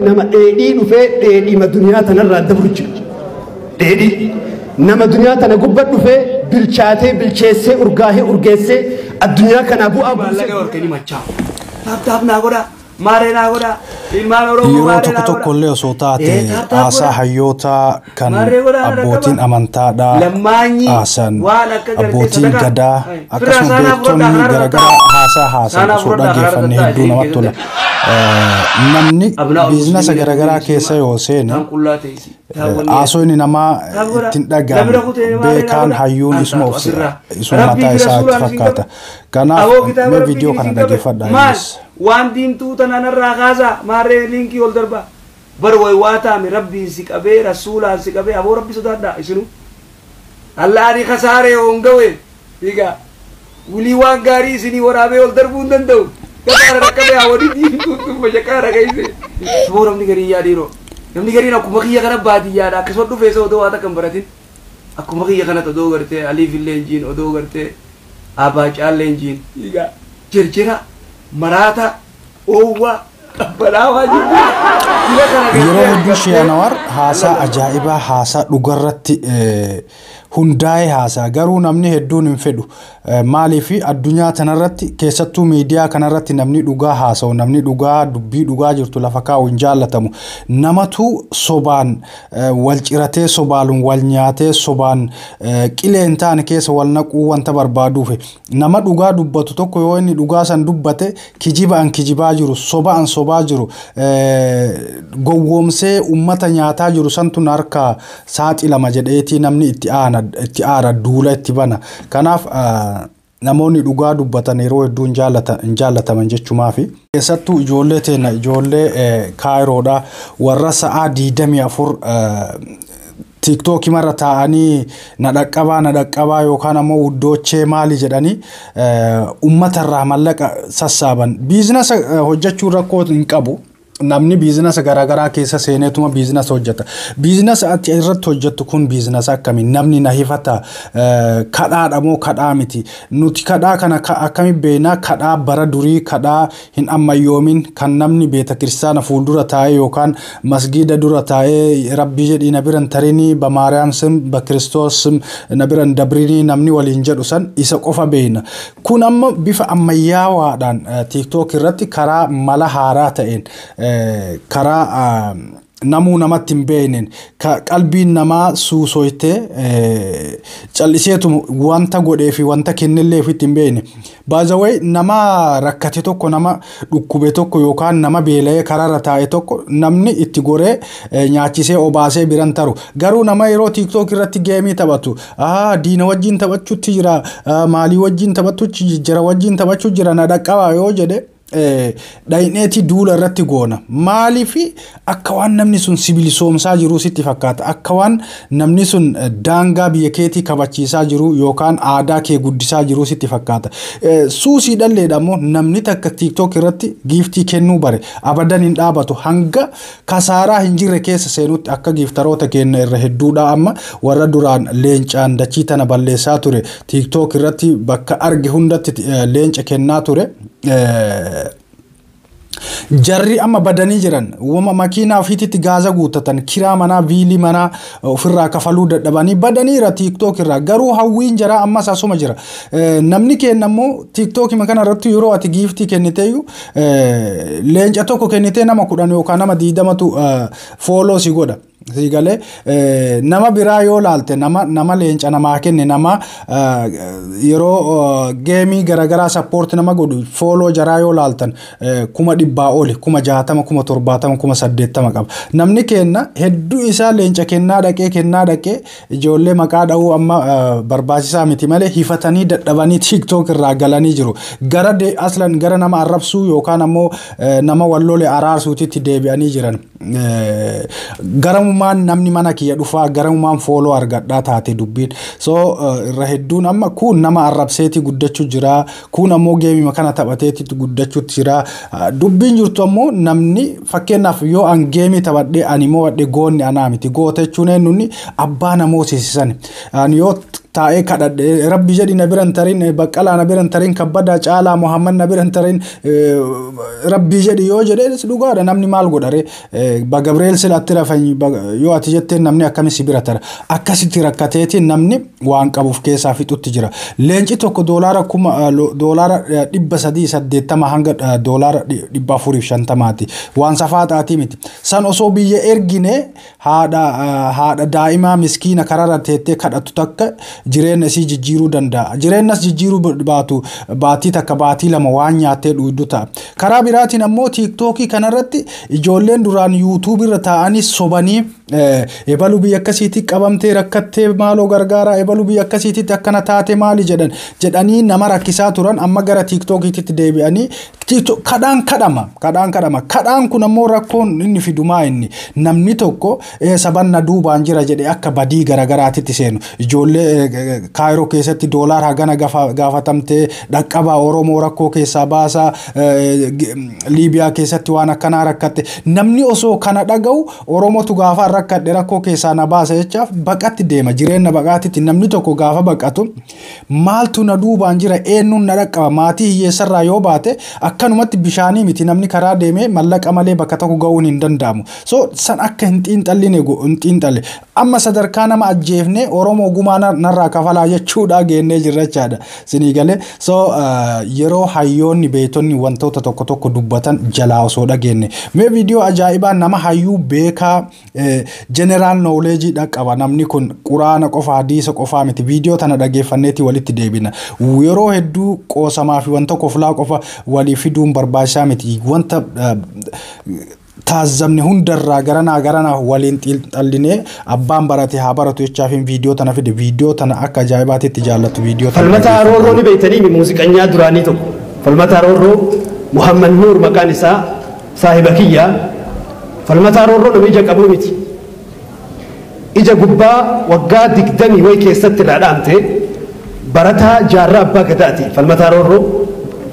Nama dheedhii dhufee dheedhiima duniyaa tanarraa dabru jira. Dheedhii nama duniyaa tana gubba dhufee bilchaatee bilcheessee urgaahee urgeessee addunyaa kanaa bu'aa buusee. Maallaqa horkanii machaa. Tap tap naa godhaa. Maaree naa godhaa. Ilmaan Oromoo Yeroo maaree tokko naa tokko godhaa. illee osoo taate Ee, tap tap haasaa godhaa. hayyootaa kan Maarree godhaa abbootiin rakkaba. amantaadhaa Lammaanyi haasan, waan akka gartee abbootiin sadaqa. gadaa Ay, akkasuma firraa saanaa beektonni fudhadhaa karaa garaagaraa irra haasaa haasan Saanaa osoo fudhadhaa karaa irra dhaggeeffanne taa'aa hedduu ishee namatti tola. keessatti. Namni Abnaa biizinasa musliimii garaagaraa keessa yoo seene Taan qullaa teessi. Taan wanni haasoo inni namaa Tap godhaa. ittiin Namni dhaga'amu kutee maarree naa beekaan godhaa. hayyuun An isuma taatu of asirraa. isuma Rabbii mataa fi isaa itti rasuulaan isin fakkaata. qabe. Kanaaf Aboo kitaaba mee rabbii viidiyoo kana isin qabe. dhaggeeffadhaa Maal innis. waan diimtuu tanaan irraa kaasaa maarree liinkii ol darbaa. Bar way waa taame rabbiin si qabee rasuulaan si qabee aboo rabbi sodaadhaa isinu. Alla ani kasaaree hongawe. Egaa wulii waan gaarii isinii waraabee ol darbuu hin danda'u. Gabaara rakkabee hawwadii diimtuu tun shaqaara keesse. Saboo namni gariin yaa dhiiroo. Namni gariin akkuma kiyya kana baadiyyaadha akkasuma dhufee isa odoo waa takka hin baratin. Akkuma kiyya kanatti odoo gartee Aliif illee hin jiin odoo gartee Abbaa Caallee hin jiin. Egaa jirjira maraata oowwaa qabbanaawaa jiru. Jira kana Yeroo gartee hedduu gartee Shee Anwaar haasaa ajaa'ibaa, haasaa dhugarratti hundaa'e haasaa, garuu namni hedduun hin fedhu. Maaliif? Addunyaa tanarratti, keessattuu miidiyaa kanarratti, namni dhugaa haasa'u, namni dhugaa dubbii dhugaa jirtu lafa kaa'u hin jaallatamu. Namatu sobaan wal ciratee, sobaan wal nyaatee, sobaan qilee hin taane keessa wal naquu wanta barbaaduuf, nama dhugaa dubbatu tokko yoo inni dhugaa san dubbate, kijiba an kijibaa jiru, soba an sobaa jiru, gowwoomsee ummata nyaataa jiru santu na harkaa saaxilama jedheetii namni itti aana, itti aara, duula itti bana. Kanaaf namoonni dhugaa dubbatan yeroo hedduu hin jaallataman jechumaafi. Keessattuu ijoollee teenya, ijoollee Kaayiroodha, warra sa'aa 24 TikTokii marra taa'anii na dhaqqabaa, na dhaqqabaa yookaan ammoo wuddoochee maali jedhanii uummatarraa mallaqa sassaaban. Biizinasa hojjechuun rakkoo hin qabu. Namni biizinasa garaagaraa keessa seeneetuma biizinasa hojjeta. Biizinasa ati irratti hojjettu kun biizinasa akkamii? Namni na hifata, kadhaadha moo kadhaa miti? Nuti kadhaa kana akkami beeknaa? Kadhaa bara durii, kadhaa hin ammayyoomin, kan namni beeta kiristaana fuuldura taa'ee yookaan masgiida dura taa'ee rabbii jedhii na biran tarinii, በማርያም ስም በክርስቶስ ስም na biran dabrinii namni waliin jedhu san isa qofa beekna. Kun amma bifa ammayyaawaadhaan TikTok irratti karaa mala haaraa ta'een, karaa namuu namatti hin beekneen, qalbiin namaa suusoytee calliseetu wanta godhee fi wanta kennillee ofitti hin beekne. Baazawee nama rakkate tokko, nama dhukkube tokko yookaan nama beela'ee karaarra taa'e tokko namni itti goree nyaachisee obaasee biran taru. Garuu nama yeroo TikTok irratti geemii taphatu, diina wajjin taphachuutti jira, maalii wajjin taphachuutti jira, wajjin taphachuu jira, na dhaqqabaa yoo jedhe, dhayneeti duula irratti goona. Maaliif? Akka waan namni sun sibilisoomsaa jiru sitti fakkaata. Akka waan namni sun daangaa biyya keetii kabachiisaa jiru yookaan aadaa kee guddisaa jiru sitti fakkaata. Suusii dhalleedha immoo namni takka TikTok irratti giiftii kennuu bare abadan hin dhaabatu hanga kasaaraa hin jirre keessa seenutti. Akka giiftaroota keenya irra hedduudha amma warra duraan leencaan dachii tana balleessaa ture, TikTok irratti bakka arge hundatti leenca kennaa ture. Jarri amma badanii jiran uumama makiinaa ofiititti gaaza guuttatan, kiraa manaa, biilii manaa ofirraa kafaluu dadhabanii badaniira TikTok irraa. Garuu hawwiin jara ammas asuma jira. Namni kenna immoo TikTok kana irratti yeroo ati giiftii kenniteeyyuu, leenca tokko kennitee, nama 10 yookaan nama 20tu follow si godha. Siigalee nama biraa yoo laalte, nama leenca namaa kenne, nama yeroo geemii garaagaraa support nama godhu, follow jaraa yoo laaltan 100,000 oli, 60,000, 70,000, 80,000 qaba. Namni kenna hedduu isaa leenca kennaa dhaqee kennaa dhaqee, ijoollee maqaa dha'uu amma barbaachisaa miti malee, hifatanii dadhabanii TikTok irraa galanii jiru. Gara aslan gara nama arrabsuu yookaan ammoo nama wallole araarsuutitti deebi'anii jiran. Garamumaan namni mana kiyya dhufaa, garamumaan follow argadhaa taate dubbiin. So irra hedduun amma kun nama arrabseeti guddachuu jira, kun ammoo geemima kana taphateeti guddachuutti jira. Dubbiin jirtu ammoo namni fakkeenyaaf yoo an geemii taphadhee ani mo'adhe, goonni anaa miti. Goota jechuun eenyuun abbaa namoo seesisan. Ani yoo Taa'ee kadhadhe rabbi jedhi na biran tarin Baqqalaa na biran tarin Kabbadaa Caalaa Muhammad na biran tarin rabbi jedhi yoo jedhe dhugaadha. Namni maal godhare Gabriel silatti rafan yoo ati jetteen namni akkami si bira tara? Akkasitti rakkateetiin namni waan qabuuf keessaa fixutti jira. Leenci tokko $380 hanga $450ti. Waan safaaxaatii miti. San osoo biyya ergine haadha daa'imaa miskiina kararra teettee kadhattu takka jireenya isii jijjiiruu danda'a. Jireenyas jijjiiruu baatu baatii takka baatii lama waan nyaattee dhugdu ta'a. Karaa biraatiin ammoo TikTokii kanarratti ijoolleen duraan YouTube irra taa'anii sobanii ebaluu biyya akkasiitti qabamtee rakkattee maaloo gargaaraa, ebaluu biyya akkasiitti akkana taate maali jedhan jedhanii nama rakkisaa turan amma gara TikTokiitti deebi'anii kadhaan kadhama kadhaan kadhama. Kadhaan kun ammoo rakkoon inni fidumaa inni namni tokko sabanna duubaan jira jedhe akka badii garagaraatitti seenu. Ijoollee Kaayiroo keessatti doolaar hagana gaafatamtee dhaqqabaa Oromoo rakkoo keessaa baasaa, Liibiyaa keessatti waan akkanaa rakkatte, namni osoo kana dhaga'u Oromootu gaafa rakkadhe rakkoo keessaa na baasa jechaaf baqatti deema. Jireenya baqaatitti namni tokko gaafa baqatu maaltu na duubaan jira, eenyuun na dhaqqaba? Maatii hiyyeessarraa yoo baate akkanumatti bishaanii miti, namni karaa deemee mallaqa malee bakka tokko ga'uun hin danda'amu. So san akka hin xiinxalline hin xiinxalle amma sadarkaa nama ajjeefne Oromoo gumaa narraa kafalaa jechuudha geennee jirra jechaadha. Sinii galee? So yeroo hayyoonni beektonni wantoota tokko tokko dubbatan jalaa osoo dhageenne. Mee viidiyoo ajaa'ibaa nama hayyuu beekaa general knowledge qaba namni kun, quraana qofa hadiisa qofaa miti, viidiyoo tana dhageeffanneeti walitti deebina. Yeroo hedduu qoosamaa fi wanta koflaa qofa walii fiduun barbaachisaa miti. Wanta taazzabni hundarraa garanaa garanaa waliin xiinxallinee abbaan barate haa baratu jechaafin viidiyoo tana fide. Viidiyoo tana akka ajaa'ibaatitti jaallatu viidiyoo tana. Falmataa Roorroo ni beektanii? Muuziqanyaa duraanii tokko. Falmataa Roorroo, Muhammad Nuur maqaan isaa, saahiba kiyyaa. Falmataa Roorroo nama ija qabuu miti. Ija gubbaa waggaa 20 wayi keessatti irraa dhaamte. Barataa Jaarraa Abbaa Gadaati. Falmataa Roorroo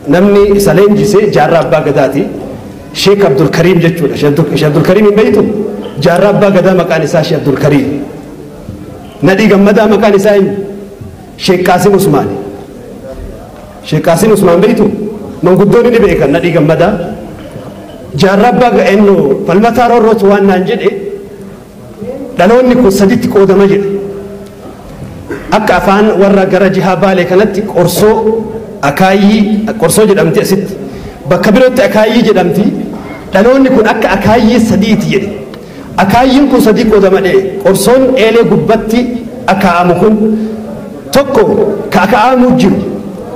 namni isa leenjise Jaarraa Abbaa Gadaati. Sheek Abdul Kariim jechuudha. Sheek Abdul Kariim hin beektu? Jaarraa Abbaa Gadaa maqaan isaa Sheek Abdul Kariim. Nadhii Gammadaa maqaan isaa eenyu? Sheek Qaasim Usmaani. Sheek Qaasim Usmaan beektu? Manguddoonni ni beekan Nadhii Gammadaa. Jaarraa Abbaa eenyu Falmataa Roorrootu waan naan jedhe, dhaloonni kun saditti qoodama jedhe. Akka afaan warra gara jihaa Baalee kanatti qorsoo akaayyii qorsoo jedhamti asitti. Bakka birootti akaayyii jedhamti. Dhaloonni kun akka akaayyii sadiiti jedhe. Akaayyiin kun sadii qoodama dhee. Qorsoon eelee gubbatti akaa'amu kun tokko ka akaa'amuu jiru,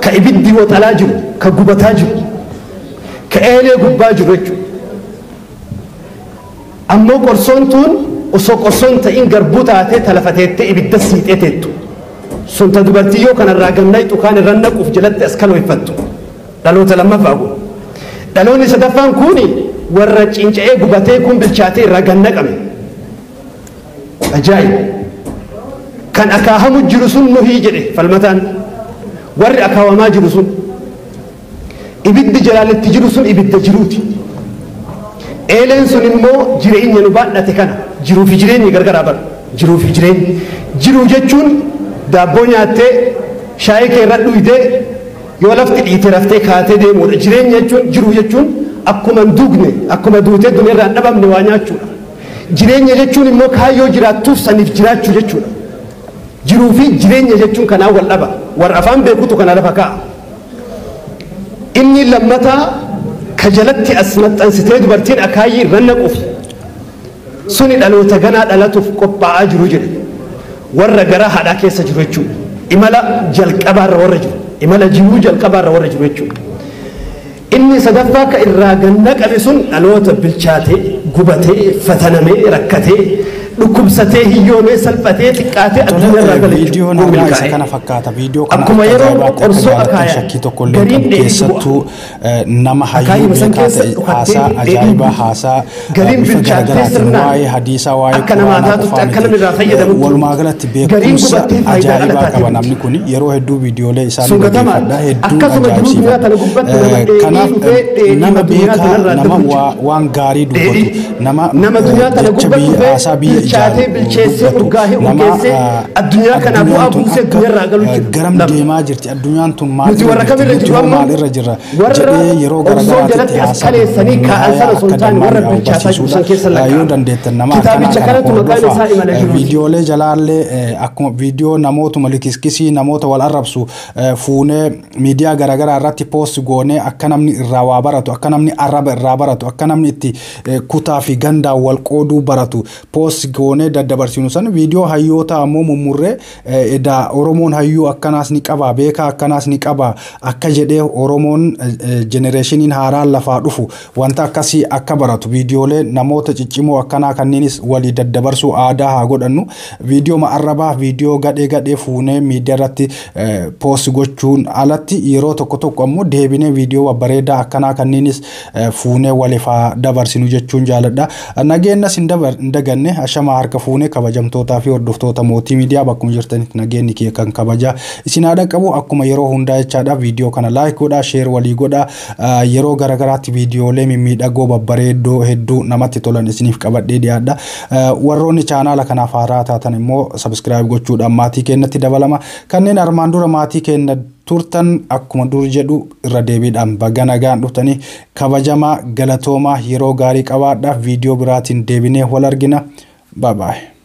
ka ibiddi woxalaa jiru, ka gubataa jiru, ka eelee gubbaa jiru jechuudha. Ammoo qorsoon tun osoo qorsoon ta'in garbuu taatee talafateettee ibidda siixee teettu. Sun ta dubartii yoo kanarraa gamnayxu kaan irra naquuf jalatti as kalweeffattu. Dhaloota lammaffaa kun. Dhaloonni sadaffaan kuni warra cinca'ee gubatee kun bilchaatee irraa gannaqame. Ajaa'iba! Kan akaahamu jiru sun nuhii jedhe Falmataan. Warri akaawamaa jiru sun. Ibiddi jalaaletti jiru sun ibidda jiruuti. Eeleen sun immoo jireenya nu baadhate kana. Jiruu fi jireenyi gargaraa bara. Jiruu fi jireenyi. Jiruu jechuun daabboo nyaattee, shaayii kee irra dhuydee, yoo lafti dhiite raftee kaatee deemuudha. Jireenya jechuun, jiruu jechuun akkuma hin duugne, akkuma duutee duneerraa hin dhabamne waa nyaachuudha. Jireenya jechuun immoo kaayyoo jiraattuuf saniif jiraachuu jechuudha. Jiruu fi jireenya jechuun kanaan wal dhaba. Warra afaan beekutu kana lafa kaa'a. Inni lammataa ka jalatti as maxxansitee dubartiin akaayyii irra naquuf suni dhaloota ganaa dhalatuuf qophaa'aa jiru jedhe. Warra garaa haadhaa keessa jiru jechuudha. Imala jalqabaarra warra jiru. Imala jiruu jalqabaarra warra jiru jechuudha. Inni sadaffaa ka irraa ganna qabe sun dhaloota bilchaatee, gubatee, fatanamee, rakkatee, dhukkubsatee, hiyyoomee, salphatee, xiqqaatee addunyaarraa gala Viidiyoon jechuudha. har'aa isa kana fakkaata. Viidiyoo kana Akkuma akka yeroo ajaa'ibaatti akka qorsoo jaallattan akaayan shakkii tokko illee gariin qabu. dheedhii Keessattuu nama hayyuu Akaayii san beekaa keessa ta'e dhukattee haasaa dheedhii ajaa'ibaa buuti. haasaa Gariin bifa bilchaattee garaagaraatiin sirnaan waa'ee hadiisaa waa'ee akka namaa quraanaa taatutti qofaa akka namni irraa miti. fayyadamutti Walumaa galatti gariin beekumsa gubattee faayidaa dhala ajaa'ibaa taatee qaba bulti. namni kun. Yeroo hedduu viidiyoolee isaa ni Sun gatamaadha. dhaggeeffadha, hedduu Akkasuma jiruu duniyaa ajaa'ibsiifadha. tana gubbatti nama dheedhii Kanaaf dhufee dheedhii nama duniyaa beekaa tanarraa nama darbu jira. waan gaarii dubbatu Dheedhii nama nama duniyaa tana jecha gubbatti biyya dhufee haasaa biyya Bilchaatee ijaan bilcheessee dubbatu, urgaahee nama, urgeessee addunyaa kanaa addunyaan bu'aa tun buusee akka, addunyaarraa galu jira. garam Lama. deemaa jirti, addunyaan tun maal Nuti warra kamirra nuti jirru hoo amma? maal irra jirra Warra jedhee yeroo osoo garagaraatti jalatti as haasaa kaleessanii kaa'an sana osoo hin taane warra dammaa bilchaataa jiru san keessa Yoo lakkaa'ama. dandeettan nama Kitaabicha akkanaa kana kanatu maqaan hordofaa. isaa Imala Jiruuti. Viidiyoolee jalaallee akkuma viidiyoo namootuma likiskisii namoota wal arrabsu fuunee miidiyaa garaagaraa irratti poost goonee akka namni irraa waa baratu, akka namni arraba irraa baratu, akka namni itti kutaa fi gandaan wal qooduu baratu poost goonee daddabarsinu san, viidiyoo hayyoota ammoo mummurree edaa Oromoon hayyuu akkanaas ni qaba, beekaa akkanaas ni qaba akka jedhee Oromoon jenereeshiniin haaraan lafaa dhufu wanta akkasii akka baratu, viidiyoolee namoota ciccimoo akkanaa kanneenis walii daddabarsuu aadaa haa godhannu. Viidiyoo arrabaa, viidiyoo gadhee gadhee fuunee miidiyaa irratti poost gochuun alatti yeroo tokko tokko ammoo deebinee viidiyoo babbareedaa akkanaa kanneenis fuunee waliif haa dabarsinu jechuun jaaladha. Nageenyas hin daganne. Ashamaa, harka fuunee, kabajamtootaa fi hordoftoota Mootii Miidiyaa, bakkuma jirtanitti nageenyi kiyya kan kabajaa isin haadha qabu. Akkuma yeroo hundaa jechaadha, viidiyoo kana like godhaa, share walii godhaa. Yeroo garagaraatti viidiyoolee mimmiidhagoo babbareeddoo hedduu namatti tolan isiniif qabadhee dhiyaadha. Warroonni chaanaala kanaaf haaraa taatan immoo subscribe gochuudhaan maatii keenyatti dabalama. Kanneen armaan dura maatii keenya turtan, akkuma dur jedhu irra deebiidhaan baga nagaan dhuftanii, kabajamaa, galatoomaa, yeroo gaarii qabaadhaaf. Viidiyoo biraatiin deebinee wal argina. Bye bye.